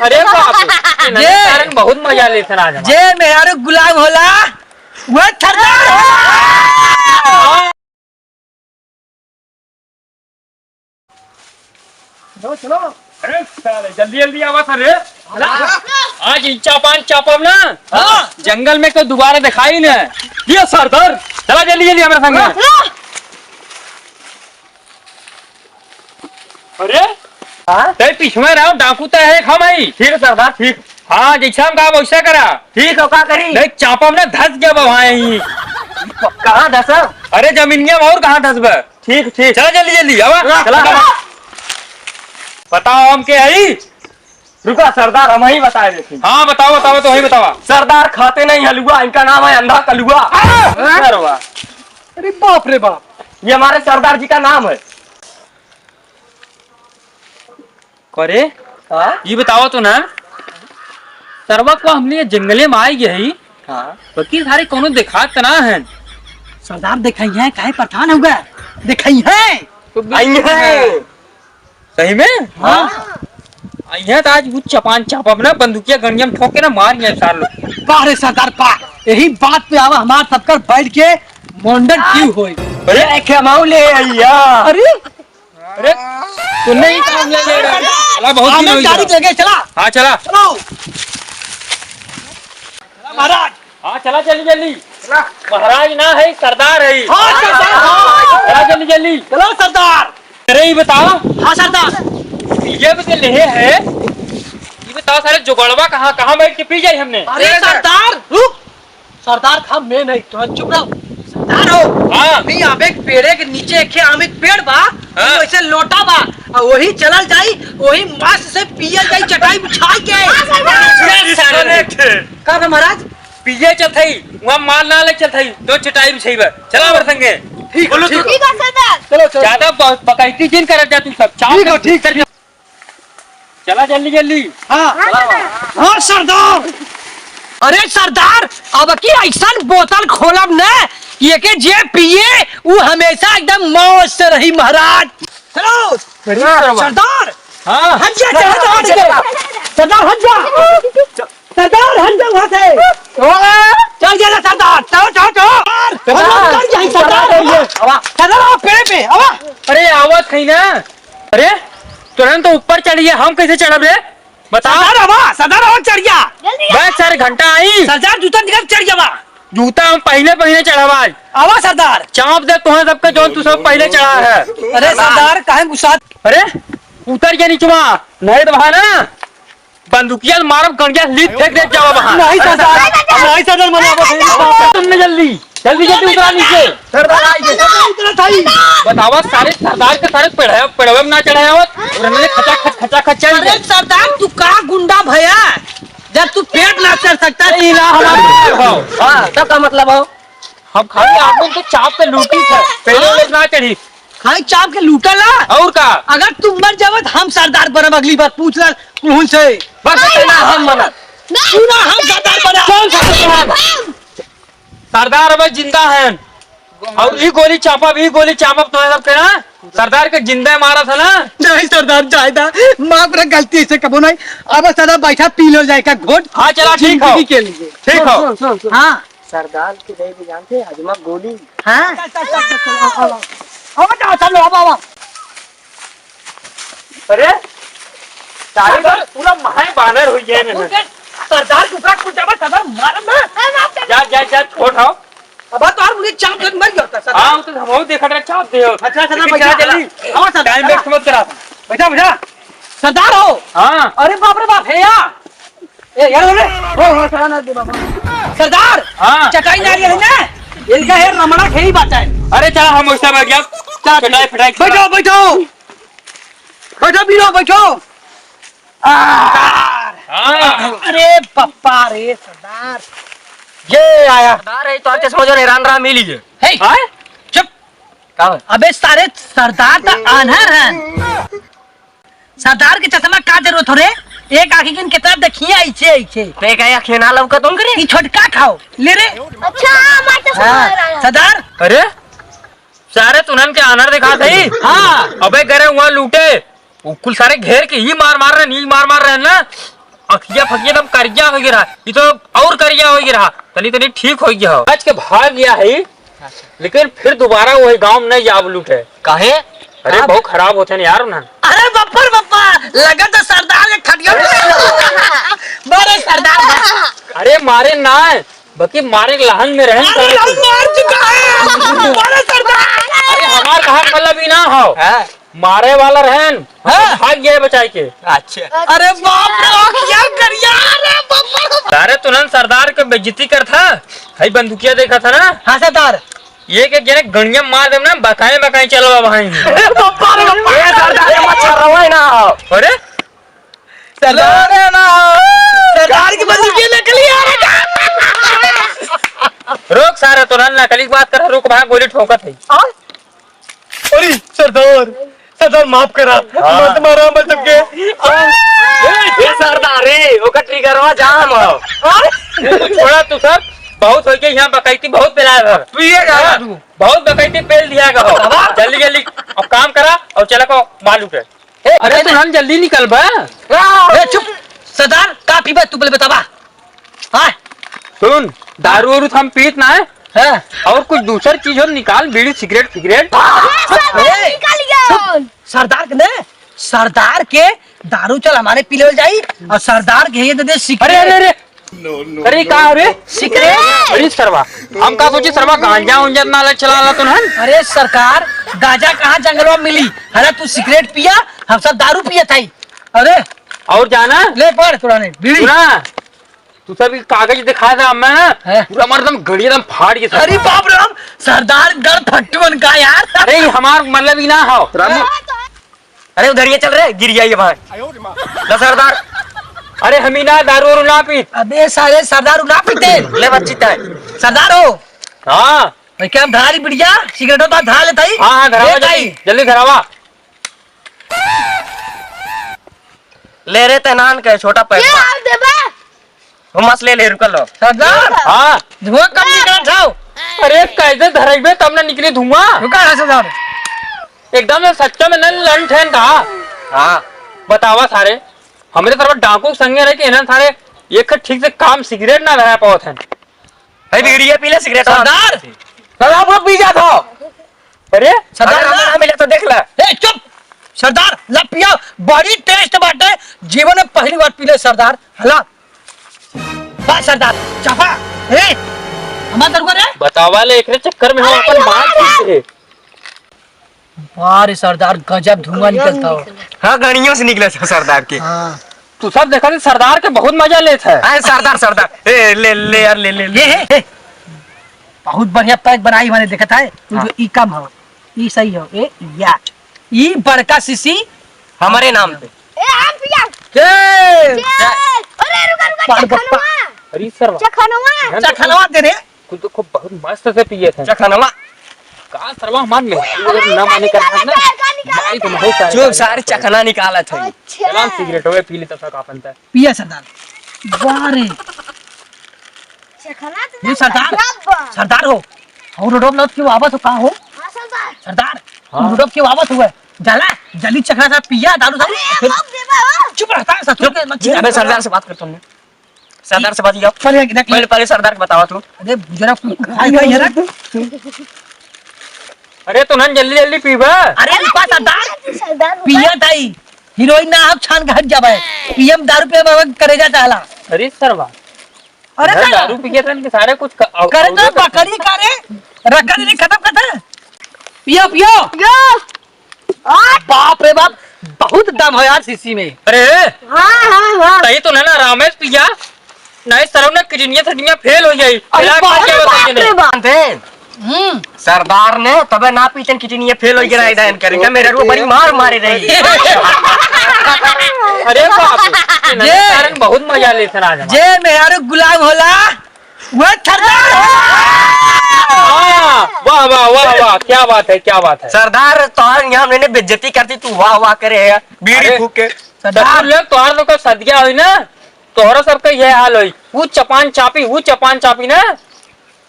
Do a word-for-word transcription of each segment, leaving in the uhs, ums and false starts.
अरे बाप रे, इन्हने ये कारण बहुत मजा लेत हन आज हम। जे मेहरारू गुलाम होला, वह सरदार होला। चलो, चलो। अरे साले, जल्दी, जल्दी आवा सर रे। चला। आज ई चापान चापब ना, हाँ। जंगल में कोई दोबारा दिखाई ना। ये सरदार, चला जल्दी, जल्दी हमरा संगे। हाँ। अरे, हाँ? ते पीछे में रहो, डाकू ते है, हम आई। ठीक है सरदार, ठीक। हाँ, जैसा हम कहा वैसा करा। ठीक हो, का करी? नहीं, चापब ना धस गया बा वहाँ ही। कहाँ धस? अरे, जमीनिया में और कहाँ धस बा? ठीक, ठीक। चला जल्दी, जल्दी, आवा। चला। चला। बताओ, हम के हई? रुका सरदार, हम ही बताए देते। हाँ, बताओ, बताओ, तो वही बतावा। सरदार खाते नहीं हलुआ, इनका नाम है अंधा कलुआ। हाँ? सरवा। अरे बाप रे बाप। ये हमारे सरदार जी का नाम है। करे? हाँ? ये बताओ तो ना, सरवा को हमने ये जंगले में आई गई, हाँ। वकील सारे कोनो देखात ना है। सरदार देखइहैं, काहे परेशान हुआ? देखइहैं। तो बिल्कुल आई है। है। सही में? हाँ। आई है तो आज वो चपान चापब ना, बंदूकिया गड़िया में ठोक के ना मार गए सार लोग। वाह रे सरदार, वाह। यही बात पे आवा हमार सबकर बैठ के मुंडन क्यों होई? अरे, एक हम ले आइया। अरे, अरे, तूने ही काम ले ले रहा है। चला, बहुत दिन हमें हो गाड़ी गया। लगे, चला। हाँ, चला। चलो। चला महाराज। हाँ, चला जल्दी जल्दी। चला। महाराज ना है, सरदार है। हाँ, सरदार, हाँ। चला जल्दी जल्दी। चलो सरदार। अरे, ये बताओ। हाँ सरदार। ये भी तो लेहे है। ये बताओ सारे जुगाड़वा कहाँ, कहाँ बैठ के पी जाई हमने? अरे सरदार, रुक। सरदार का मेन है, तो चुप रहो। सरदार हो। हाँ। नहीं, अब एक पेड़े के नीचे एक आम एक पेड़ बा, हाँ। वैसे लोटा बा, और वही चलल जाई, वही मस्त से पियल जाई, चटाई बिछाई के। हाँ, सरदार। ये सारे। Disconnect है। का बा महाराज? पिए चलत हई, वहाँ माल ना ले चलत हई, तो चटाई बिछाई बा। चला हमरे संगे। ठीक है, बोलो ठीक तो। है। ठीक है सरदार। चलो, चलो। ज्यादा ब-, बकैती जिन करत जा तू सब। चाप ठीक है, ठीक, ठीक। चला जल्दी जल्दी। हाँ। हाँ, सरदार। अरे सरदार, अब की ऐसन बोतल खोलब न, ये के जे पिए, उ हमेशा एकदम मौज से रही महाराज। चलो। अरे सरदार। सरदार। हाँ। हट जा, चढ़ा दो हट के। सरदार, हट जा। सरदार, हट जा वहाँ से। चल जा सरदार, चलो, चलो, चलो। सरदार। हम लोग चढ़ जाए, सरदार। आवा। सरदार, आओ पेड़ पे, आवा। अरे, आवत है ना। अरे, तुरंत तो ऊपर चढ़िए, हम कैसे चढ़ब रे? बताओ। सरदार, आवा, सरदार, आओ, चढ़ जा। जल्दी आ। बस, चार घंटा आई। सरदार, जूता निकाल, चढ़ जावा। जूता हम पहले, पहले चढ़ावा आज। आवा, सरदार। चाप दे तुम्हें सबके, जौन तू सब पहले चढ़ा है। अरे, सरदार, काहे गुस्सा? अरे, उतर के नीचवा, नहीं तो वहाँ ना, बंदूकिया से मारब, गड़िया से लीद फेंक दे जावा वहाँ। नहीं सरदार, नहीं सरदार, मना बस। तुमने जल्दी, जल्दी, जल्दी उतरा नीचे। सरदार आई गए। उतरा था ही। बतावा सारे सरदार के सारे पेड़वे, पेड़वे में ना चढ़ाया होत, और हमने खचा खच, खचा खच चढ़ अरे गए। सरदार, तू का गुंडा भया? जब तू पेड़ ना चढ़ सकता, तो इला हमारा भाव। हाँ, तब का मतलब हो? हम खाली आपन तो चाप के लूटी थे, पेड़वे में ना चढ़ी। खाली चाप के लूटा ला। और का? अगर तू मर जावे तो हम सरदार बनब, अगली बार पूछ ला कुलहुन से। बस इतना हम मना। तू ना हम सरदार बना। कौन सरदार? सरदार अबे जिंदा है। और ई गोली चापब, ई गोली चापब तो सब के ना सरदार के जिंदा मारा था ना। नहीं सरदार, जायदा माफ रख, गलती से कबो नहीं। अब सदा बैठा पी लो जाए का घोट। हाँ, चला, ठीक हो। जिंदगी के लिए। ठीक हो। सुन, सुन, सुन, सुन। हाँ। सरदार के दे भी जानते, हजमा गोली। हाँ? चल, चल, चल, चल, चल, आओ, आओ, आओ। आओ, आओ, चलो, आओ, आओ। अरे, सारे सरदार। पूरा महाय बानर हो गया है ना। सरदार के ऊपर कुछ जबरदस्त सरदार मारम ना। जा, जा, जा, छोड़, हाँ। अब तो यार मुझे चाप देख मर गया था, सरदार। हाँ, वो तो हम और देखा रहे, चाप दे हो। अच्छा, सरदार, लेकिन बैठा, चला जल्दी। आओ, सरदार। Time waste मत करा। बैठा, बैठा। सरदार हो। हाँ। अरे बाप रे बाप, है यार। ए, यार, बोले। हो, हो, चला ना दे बाबा। सरदार, हाँ। चटाई ना रही है ना? इनका है रमणा खेई बात है। अरे, चला, हम उससे बैठ गया। चला, चटाई फटाई बैठो, बैठो। बैठो, बीरो, बैठो। आ, हाँ। अरे, पप्पा रे, सरदार। ये आया। सरदार है, तो चश्मा जो हैरान रहा, मिली है। हे, हाँ? चुप। का बा? अबे, सारे सरदार तो आन्हर हैं। सरदार के चश्मा का जरूरत हो रे? एक आँखी किन कितना देखिए ऐसे, ऐसे। ते का आँखी ना लौका तुम करे? ई छोटका खाओ, ले रे। अच्छा, हमारे तो हाँ, सरदार। अरे, सारे तुनन के आनर दिखा सही। हाँ। अबे गरे हुआ लूटे, वो कुल सारे घेर के ही मार मार रहे, नहीं मार मार रहे ना। अखिया फखिया एकदम करिया होइ गया रहा, ई तो और करिया होइ गया रहा, तनी तनी ठीक होइ गया हो। आज के भाग गया है, लेकिन फिर दोबारा वही गाँव में नहीं जाब लूटे। काहे? अरे, हाँ। बहुत खराब होते हैं यार उन्हन। अरे बप्पा रे बप्पा, लगा तो सरदार के खटिया में। बड़े सरदार बा। अरे मारे ना, बल्कि मारे के लहन में रहन अरे, सारे। हम मार चुका है। बड़े सरदार। अरे हमार कहा मतलब ही ना हो। हाँ। मारे वाला रहन, हाँ। भाग गया बचाए के। अच्छा। अरे बाप रे, आँख क्या करिया, अरे बाप रे। सारे तुरंत सरदार के बेइज्जती कर था, हई बंदूकिया देखा था ना? हाँ सरदार। ये के जने गणिया मार देम ना, बकाए बकाए चलवा भाई। अरे बाप रे, बाप रे। ए सरदार, ये मच्छर रवा है ना। अरे? सरदार है ना। सरदार की बंदूकिया निकली यार। रुक सारे, तुरंत नकली बात कर, रुक भाग, गोली ठोकत है। और? अरे सरदार, सरदार माफ करा, हाँ। मत मारा हमन सबके। ए, ए सरदार रे, ओकर ट्रिगरवा जाम हो। छोड़ा तू सब, बहुत होइ गया यहाँ बकैती, बहुत पेला है। पिए जा हाँ, तू। बहुत बकैती पेल दिया गो। हाँ। जल्दी जल्दी अब काम करा और चला को माल उठे। ए, अरे अरे तू हम जल्दी निकल बा। ए, चुप। सरदार, का पीबे तू पहले बतावा। हाँ? सुन, दारू वारू तो हम पीत ना है। हाँ। और कुछ दूसर चीज हो निकाल, बीड़ी, सिगरेट, सिगरेट। ए, निकल गया। चुप। सरदार के ने, सरदार के दारू चल हमारे पी लेवल जाई और सरदार के ये दे दे सिगरेट। अरे, अरे, अरे। अरे, का रे? सिगरेट। अरे सरवा, हम का सोची सरवा गांजा उंजा ना ले चला ला तो ना। अरे सरकार, गांजा कहाँ जंगलवा में मिली? अरे तू सिगरेट पिया, हम सब दारू पिया था। अरे। और जाना? ले पढ़ थोड़ा ने, बीड़ी। सुना? तू सब ई कागज दिखा दे, मैं ना हैं? पूरा मार एकदम गड़ी एकदम फाड़ के अरे बाप रे, हम सरदार गढ़ फट्टुअन का यार। अरे, ई हमार मतलब ई ना हो। रामू। अरे, उधर ये चल रहे, गिर जाइए भाई। ना सरदार। अरे, हम ही ना दारू वारू ना पी। अबे सारे सरदार ना पीते। ले बच्ची तय। सरदार हो। हाँ। भाई, क्या हम धारी बिड़िया, सिगरेट होता धार लेता ही? हाँ, हाँ, धरावा लेता जल्दी, ही। जल्दी धरावा। ले रे, तैनान के छोटा पैक ये बा। हाल देबे। हुमस ले ले, रुकल रहो। सरदार, हाँ। धुआं कम निकलत हौ। अरे, कैसे धरइबे तब ना निकली धुआं? रुका है सरदार। एकदम से सच्चा में नल लंठ है का? हाँ। बतावा सारे, हमरे तरफ डाकू के संगे रहे कि इन्हन सारे एक ठीक से काम सिगरेट ना धरा पावत हैं। भाई, बीड़िया पी ले, सिगरेट और सरदार, सरदार, वो पी जात हो। अरे, सरदार अगर ना। हमें ना मिले तो देख ले। ए, चुप! सरदार, ला पिया, बड़ी टेस्ट बाटे, जीवन में पहली बार पी ले सरदार, हला। बा सरदार, चापा, ए, हमार दरुआ रे। बतावा ले, एकरे चक्कर में हम अपन माल पीते हैं। वाह रे सरदार, गजब धुआं निकलता हो। हाँ, गणियों से निकला था सरदार के। हाँ। तू सब देखा थे, सरदार के बहुत मजा लेत है। अरे सरदार, सरदार, ए, ले, ले यार, ले, ले, ले। ये है, ए, बहुत बढ़िया पैक बनाई मैंने, देखत है। तू हाँ। जो ई कम हो, ई सही हो, ए, या, ई बड़का शीशी हमारे नाम पे। ए, हम पिया। के? के? अरे, रुका, रुका, बाल बप्पा। चखनवा। अरे, सरवा। चखनवा। चखनवा दे रे। कुछ तो खूब बहुत मस्त से पिए थे। चखनवा। का सरवा हमार में? अरे, ना माने का निकाला, करना। का निकाला, मारी तो बहुत सारे चुप, सारे चखना निकालत है। अच्छा। चला, सिगरेट होवे, पी लेता था, का बनता है। पिया सरदार। वाह रे। चखना तो ये ना सरदार, बराबर। सरदार हो। और रोडोप लौट के वापस हो, का हो? हाँ, सरदार। सरदार, हाँ। रोडोप के वापस हुआ। जाला, जल्दी चखना था, पिया, दारू, दारू। अरे, फिर बाप रे बाप। चुप रहता है, ससुर के मत अबे, चिल्ला। सरदार से बात करता हूँ। सरदार से बात किया। पहले देख ले। पहले, पहले सरदार को बतावा तू। अरे, बुजुर्ग को खाई खाई है ना। अरे, तो नन जल्दी जल्दी पीबा। अरे, रुका सरदार। सरदार, रुका। पिया ताई, हीरोइन ना आप छान के हट जाबे। पीएम दारू पे बाबा करेजा चाहला। अरे सरवा। अरे इधर साला। दारू पी के तन के सारे कुछ क-, अउ-, करे तो अउरे बकरी का रे। रखा दे, खत्म कर दे। पियो, पियो। यो। बाप रे बाप, बहुत दम है यार शीशी में। अरे, हाँ, हाँ, हाँ। सही तो ना, ना, रामेश पिया, नहीं सरव ना किडनिया सडनिया फेल हो जाई। अरे पिला बाप के रे, बताइए बाप रे नहीं। बाप। जानते हैं? हम्म। सरदार ने तबे ना पीतन किडनिया फेल हो गया, इधर करेगा, मेरा रुआ बड़ी मार मारे रही। अरे बाप रे, ये कारण बहुत मजा ले सर आज हमारा। जे मेहरारू गुलाम होला, वो सरदार। हाँ, वाह, वाह, वाह, वाह, क्या बात है, क्या बात है। सरदार, तोहर यहाँ मैंने बेइज्जती करती, तू वाह, वाह करे है, बीड़ी अरे, फूके। सरदार। ससुर लोग, तोहर लोग का सदिया होई ना, तोहरा सबका ये हाल होई। वो चपान चापी, वो चपान चापी ना,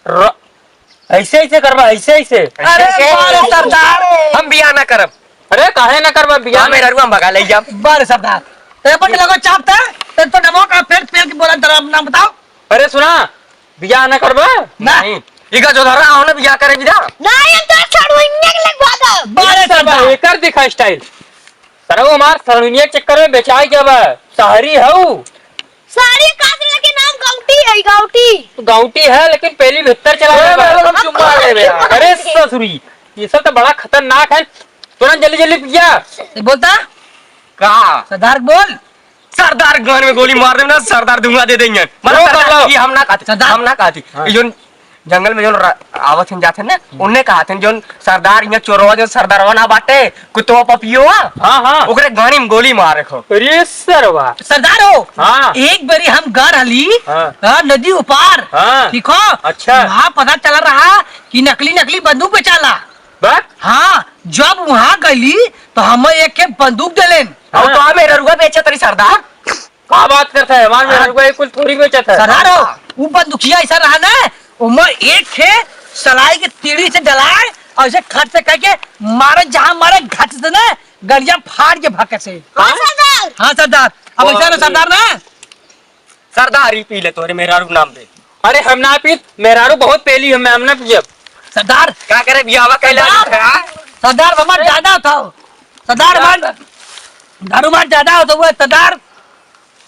र-, ऐसे, ऐसे करबा, ऐसे, ऐसे। अरे, ऐसे? बारे सरदार। हम बियाह ना करब। अरे, काहे ना करबा बियाह? हाँ, मेहरारू हम भगा ले जाब। बारे सरदार। ए, पट लगो चाप ता। तो, तो डबो का फेर, फेर के बोला, तेरा नाम बताओ। अरे सुना, बियाह ना करबा? ना। नहीं। इका जो धरा हो ना, बियाह करे बिदा। नहीं, हम तो सड़ुइया के लगवा दो। बारह सरदार। एकर दिखा style। सरऊ हमार सड़ुइया के चक्कर में बेचाई जाबा। शहरी हऊ। शहरी का से लेकिन हम गाउटी है, गाउटी। गाउटी है, लेकिन पहली भीतर चला ए, जाबा। हम चुम्मा ले बे। अरे ससुरी, ये सब तो बड़ा खतरनाक है। तुरंत जल्दी जल्दी पिया। ये बोलता? का? सरदार बोल। सरदार गान में गोली मार देम ना, सरदार धुआं दे देंगे। मतलब वो कर सरदार, लो। ये हम ना कहते, सरदार। हम ना कहते। हाँ। ये जोन जंगल में जोन रा-, आवत हन जात हन ना, उनने कहत हन जोन सरदार यहाँ चोरवा जोन सरदारवा ना बाटे, कुतवा पपियो। हाँ, हाँ। ओकरे गाड़ी में गोली मारे खो। अरे सरवा। सरदार हो। हाँ। एक बारी हम गा रहली, हाँ। हाँ, नदी उपार। हाँ। ठीक हो? अच्छा। वहाँ पता चला रहा कि नकली, नकली बंदूक बेचाला। बस? हाँ, जब वहाँ गली तो हमें एक के बंदूक दे लेन। हाँ। तो हमें ररुआ बेचे तरी सरदार। का बात करता है? हमार में हाँ। ररुआ एक कुल थोड़ी बेचत है। सरदार हो, वो बंदूकिया ऐसा रहा ना, उमर एक खे सलाई के तीली से डलाए और उसे खट से कह के मारे, जहाँ मारे घट से ना, गड़िया फाड़ के भागे से। हाँ, सरदार। हाँ, सरदार। अब ऐसा ना, सरदार ना। सरदार ही पी ले तोरे मेहरारू नाम दे। अरे हम ना पी, मेहरारू बहुत पेली हमें, हम ना पियब। सरदार। का करे बियाहवा कैला सरदार। है, हाँ? सरदार, हमार ज्यादा उठाओ। सरदार, हमार दारू मार ज्यादा हो तो वो सरदार,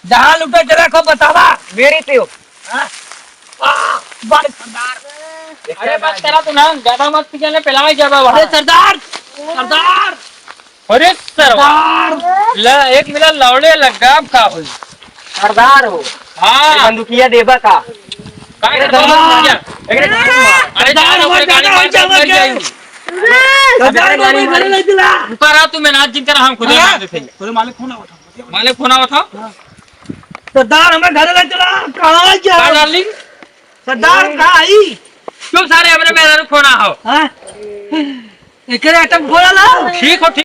जहाँ लुटे जरा को बतावा। मेरी पियो। हाँ? वाह, वाह, सरदार। अरे बात करा तू ना, ज्यादा मत पी जाने, पिलावे ज्यादा वहाँ। अरे सरदार, सरदार। अरे सरवा। सरदार। ला, एक मिला लौड़े लगा, अब का होई? सरदार हो। हाँ। ये बंदूकिया देबा का? का अरे करबा सरदार। बंदूकिया? अरे सरदार, जाओ, हमारे गाड़ी सरदार, मार के सरदार, मर जाई। सरदार, सरदार, सरदार, रुका रहा तू, मैं नाच जिन कर हम खुदे हाँ। मार देते हैं। तोरे मालिक फोन आवत है। मालिक फोन आवत है? सरदार, हमें घर ले चला, कहाँ जा? का डार्लिंग? सरदार, कहाँ आई? क्यों सारे हमरे मेहरारू फोन आ हो? हाँ? एकरे आइटम फोन आला? ठीक हो, ठीक।